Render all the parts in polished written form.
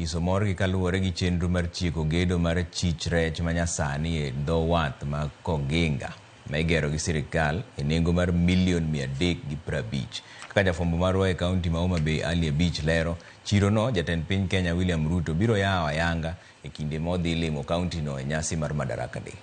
onyiso morgi kaluwore gi chenro mar tieko gedo mar chich rech manyasani e dho wath ma Koginga ma igero gi sirikal e nengo mar milion 350. Kaka jafwambo marwa e kaunti ma Homa Bay Ali Abich lero, chirono jatend piny Kenya William Ruto biro yawo ayanga e kinde ma odhi limo kauntino e nyasi mar Madaraka Day.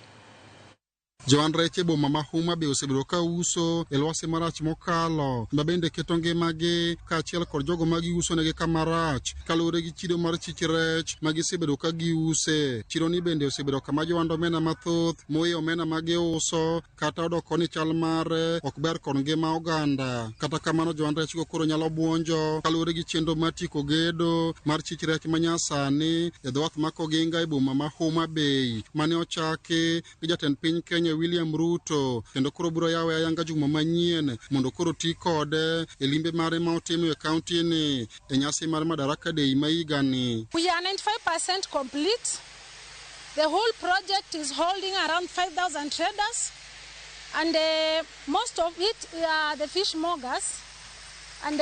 Johand rech e boma ma Homa Bay osebedo ka uso e lwasi marach mokalo ma bende keto ngimagi kaachiel kod jogo ma giuso negi kama rach kaluwore gi chido mar chich rech ma gisebedo ka giuse. Chiro ni bende osebedo kama johand omena mathoth moye omena ma giuso kata odoko ni chal mare ok ber kod ngima oganda. Kata kamano johand rech go koro nyalo buonjo kaluwore gi chenro mar tieko gedo mar chich rech manyasani e dho wath ma Koginga e boma ma Homa Bay mane ochaki gi jatend piny Kenya William Ruto kendo koro biro yawe ayanga juma manyien mondo koro ti kode e limbe mare ma otimo e kaunti ni e nyasi mar Madaraka Day ma higani. We are 95% complete. The whole project is holding around 5,000 traders, and most of it are the fish mongers and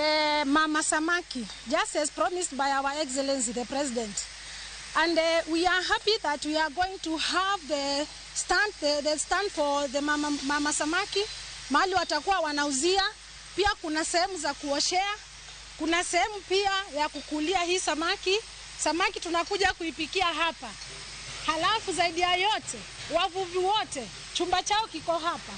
Mama Samaki, just as promised by our Excellency the President. And we are happy that we are going to have the stand for the Mama Samaki, mahali watakuwa wanauzia. Pia kuna sehemu za kuoshea, kuna sehemu pia ya kukulia hii samaki. Samaki tunakuja kuipikia hapa. Halafu zaidi ya yote, wavuvi wote chumba chao kiko hapa.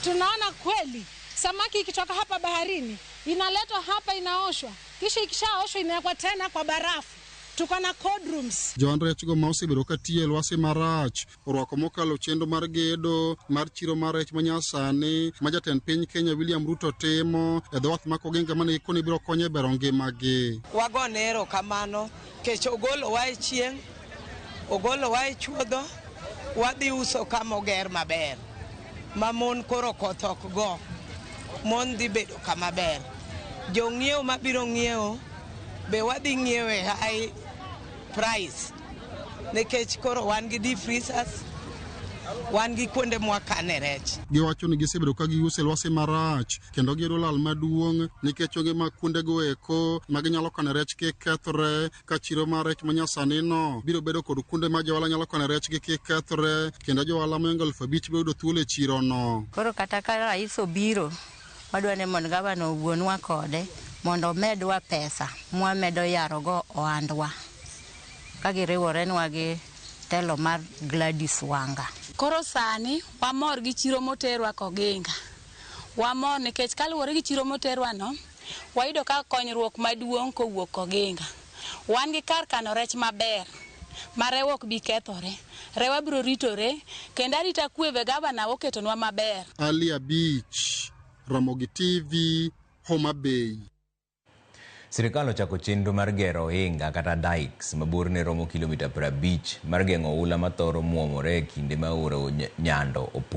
Tunaona kweli samaki ikitoka hapa baharini inaletwa hapa, inaoshwa, kisha ikishaoshwa inawekwa tena kwa barafu. Tuko na cold rooms. Johand rech go ma osebedo ka tiyo e lwasi marach orwako mokalo chenro mar gedo mar chiro mar rech manyasani ma jatend piny Kenya William Ruto timo e dho wath ma Koginga mane gikone biro konyo e bero ngimagi. Wagone erokamano kech ogolowa e chieng', ogolowa e chuodho, wadhi uso kama oger maber ma mon koro koth ok go, mon dhi bedo kama ber. Jong'iewo mabiro ng'iewo be wadhi ng'iewo e high price nikech koro wan gi deep freezers, wan gi kuonde mwakane rech. Giwacho ni gisebedo ka giuso e lwasi marach kendo giyudo lal maduong' nikech onge mag kuondego eko ma ginyalo kano rech kik kethre ka chiro mar rech manyasani no biro bedo kod kuonde ma johala nyalo kano rech gi kik kethre kendo johala mohingo 5,000 biro yudo thuolo e chiro no. Koro kata ka rais obiro, wadwa ni mondo gavana owuonwa kode mondo omedwa pesa mwamedo yarogo ohandwa ka giriworenwa gi telo mar Gladys Wanga. Koro sani wamor gi chiro moterwa Koginga. Wamor nikech kaluwore gi chiro moterwa no, wayudo ka konyruok maduong' kowuok Koginga. Wan gi kar kano rech maber ma rewa ok bi kethore. Rewa biro ritore kendo arita kwe be gavana oketonwa maber. Ali Abich, Ramogi TV, Homa Bay. Sirikal ochako chenro mar gero ohinga kata dikes ma borne romo kilomita 50 mar geng'o oula mathoro muomore e kinde ma aora Nyando opong'.